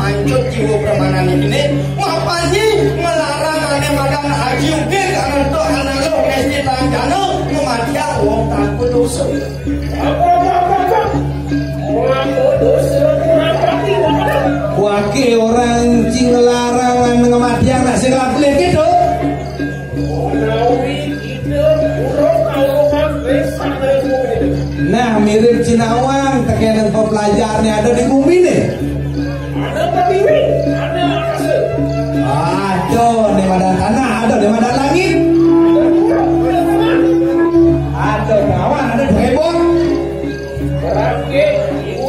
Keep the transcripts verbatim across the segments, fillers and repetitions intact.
Lanjut jiwa pramanan iki, mapan nyi melarang ané madan aji ugi kang ngentuk analuh ngesti tanjana ngematiang wong tanpa dosa. Apa, apa, apa, apa? Wong tanpa dosa kurang pati, apa? Wake orang sing nglarang ngematiang nak sing lapelih gitu. Menawi kita urung kawruhan ring sané bumi. Nah, mirip cinawang, tekéning pepelajarné ada di bumi nih. Ada pertiwi, ada angkasa. Ada di madan tanah, ada di madan langit. Ada awan, ada di embun. Berarti ibu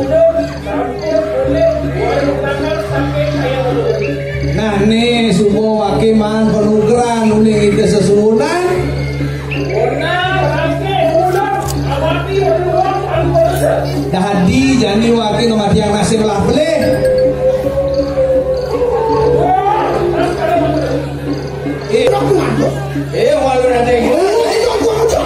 sampun boleh warung tangan saking kaya dulu. Nah, nih, suba wake maan panugrahan uning ida sesuunan. Dadi jani wake ngematiang nasib lah pelih. Eh, eh, walu nanti. Eh, itu aku aja.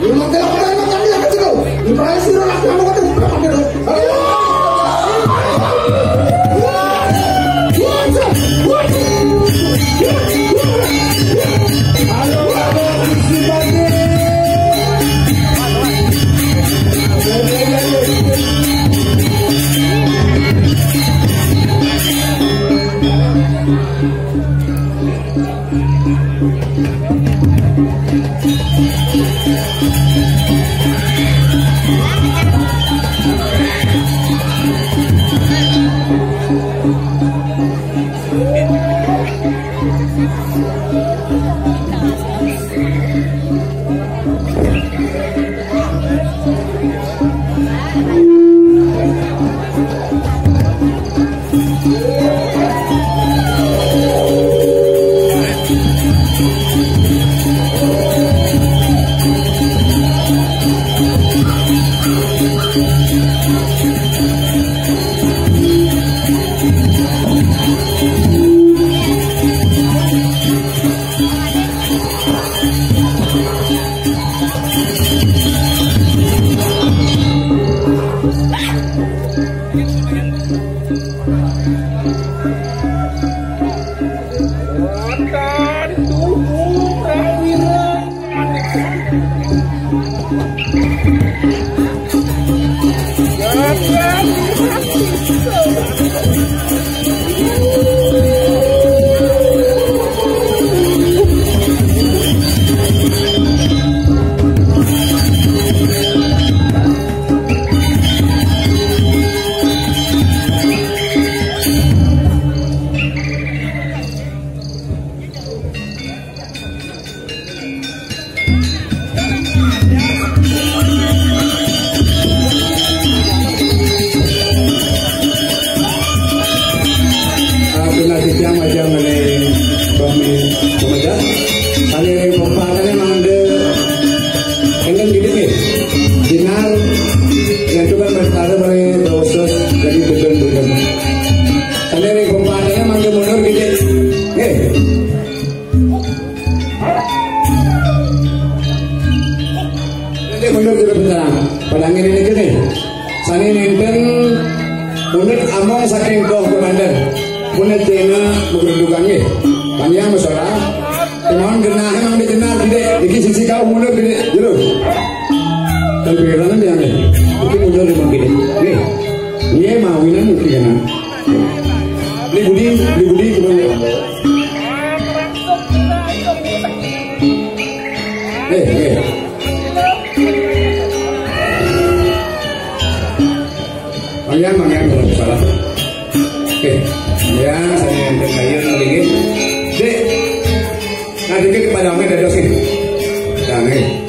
Lu nanti lah, nanti lah, nanti lah. Lu berani sih, lu nanti, nanti, nanti. Ayo. Pina titiang majeng ring pami-, pamedal. Sané ring pempatané mangda éngkén kidik nggih. Dinar, yang juga bertara pada dosa dari bedeng-bedeng. Sané ring pempatané mangda mundur kidik. Nggih. Nanti mundur jero bencana. Padang ini niki nih. Sané nénten punit among saking koh komandan. Punit dina magrudukan nggih. Panjang masalah. Kemauan genah emang dikenal gede. Iki sisi kau mundur gede. Jero. Dan pikiran dia nih. Iki mundur emang gede. Nggih. Nggih mawinan mungkin ya. Beli Budi, Beli Budi, kemana? Eh, eh. Mangga, mangga, kalau salah. Eh, ya, saya yang terkayun lagi. Dek, nanti kita pada main ada sih. Jangan.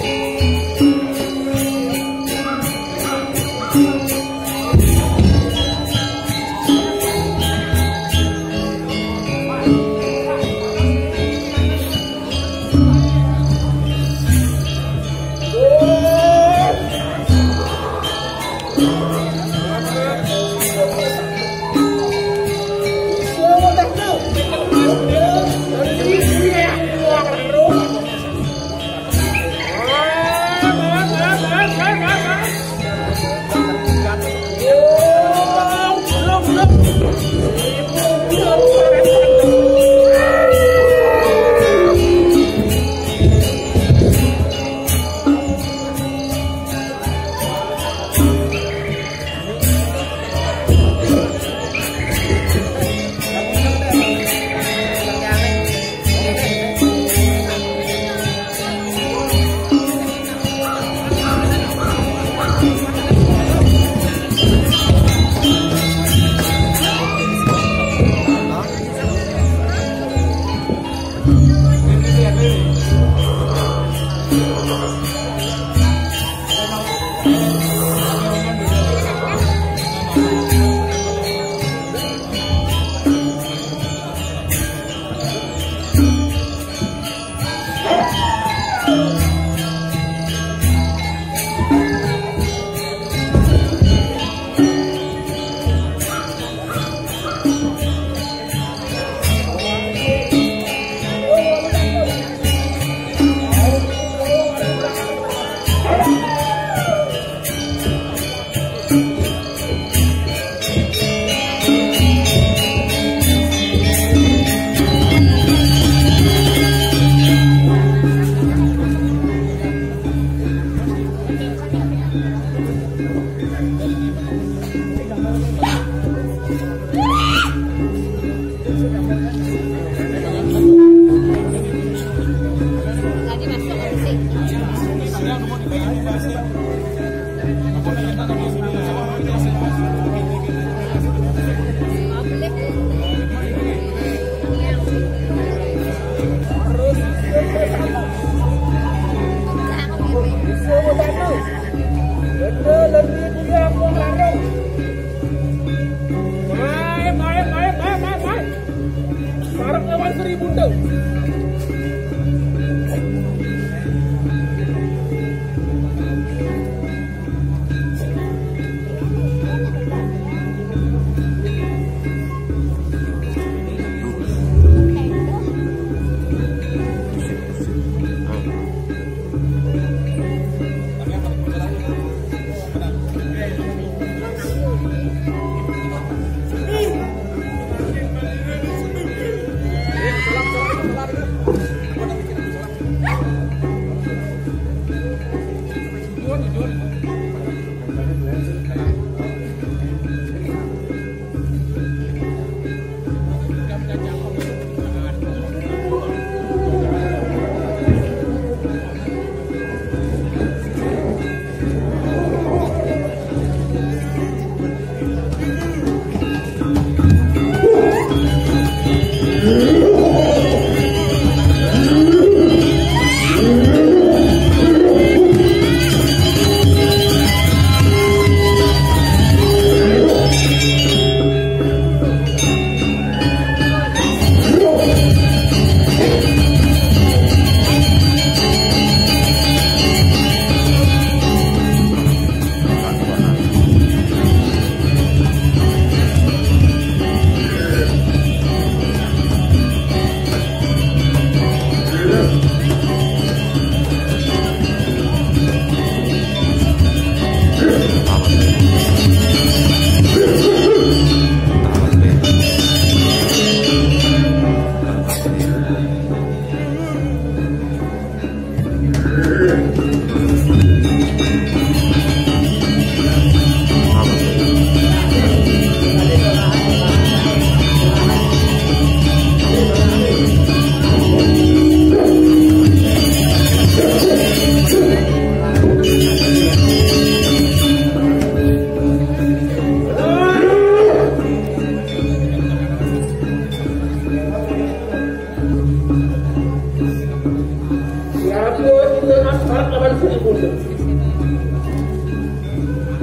Siapa itu anak lawan seribu?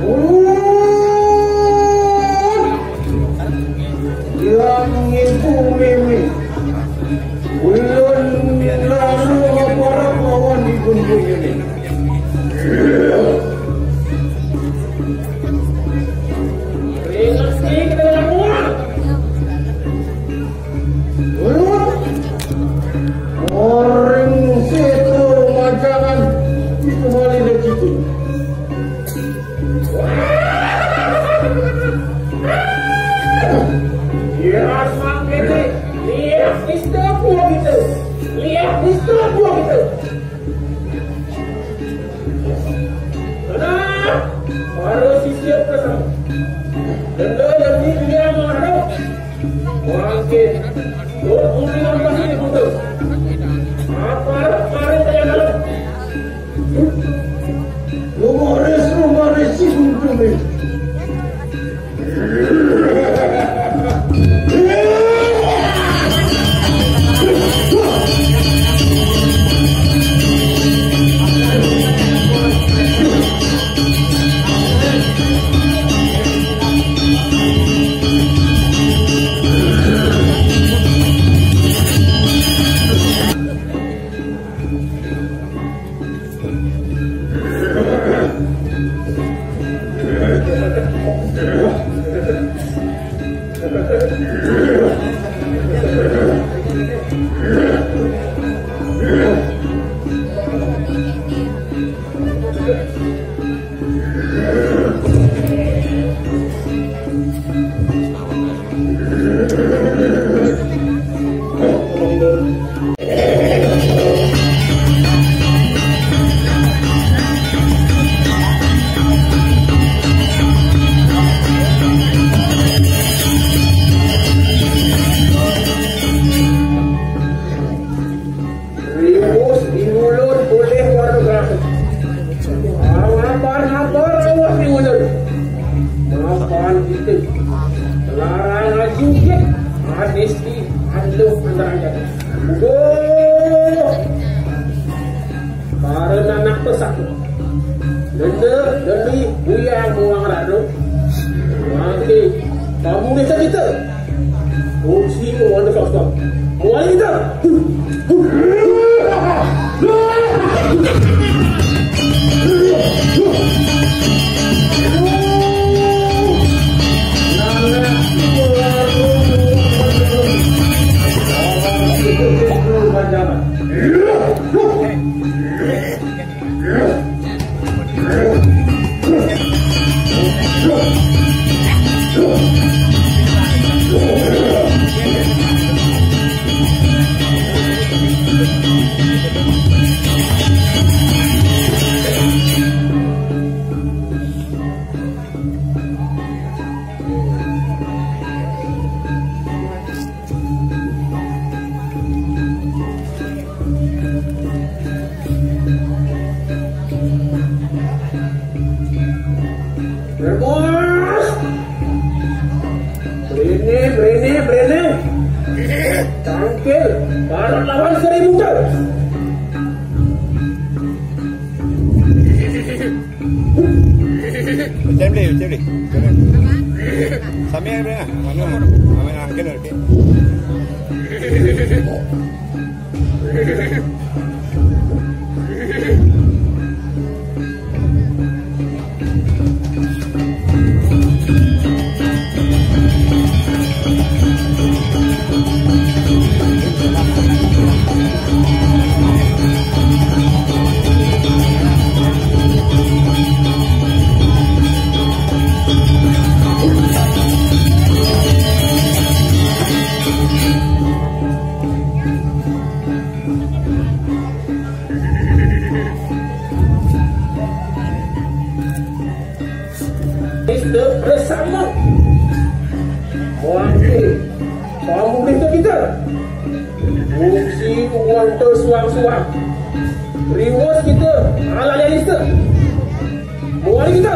Ulun yang ibu Mimi. Ulun lalu ngaparak lawan ibu Mimi. Ringan sih kita lawan. Orang seto majangan itu balik dari situ. Lihat mak ini, lihat Mister Buah gitu, lihat Mister Buah gitu. Nah, baru sisir ke sana. Benda yang di dunia mengharap. Bangkit. Lu putih yang pasti dibutuh. Apa kemarin kayak dalam? Lu mau res, lu mau res, si guntur nih. Ribus diulun oleh warga. Awan habar-habar awas diulun. Mapan itu. Larang ajungkit. Hadis di anduk antaranya. Udah. Para anak pesak. Denda, deli, buyang, uang rado. Mati. Kamu desa kita. Kursi mau ada kau stop. Mulai kita. Berbos! Brene, brene, brene! Tangkil, barat lawan seribu tu! Hujan beli, hujan beli. Sambil yang mana? Mana? Mana angin lagi? Bersama. Wah, eh, kamu boleh tak kita? Fungsi uang tu suang-suang. Reward kita ala lista. Mari kita.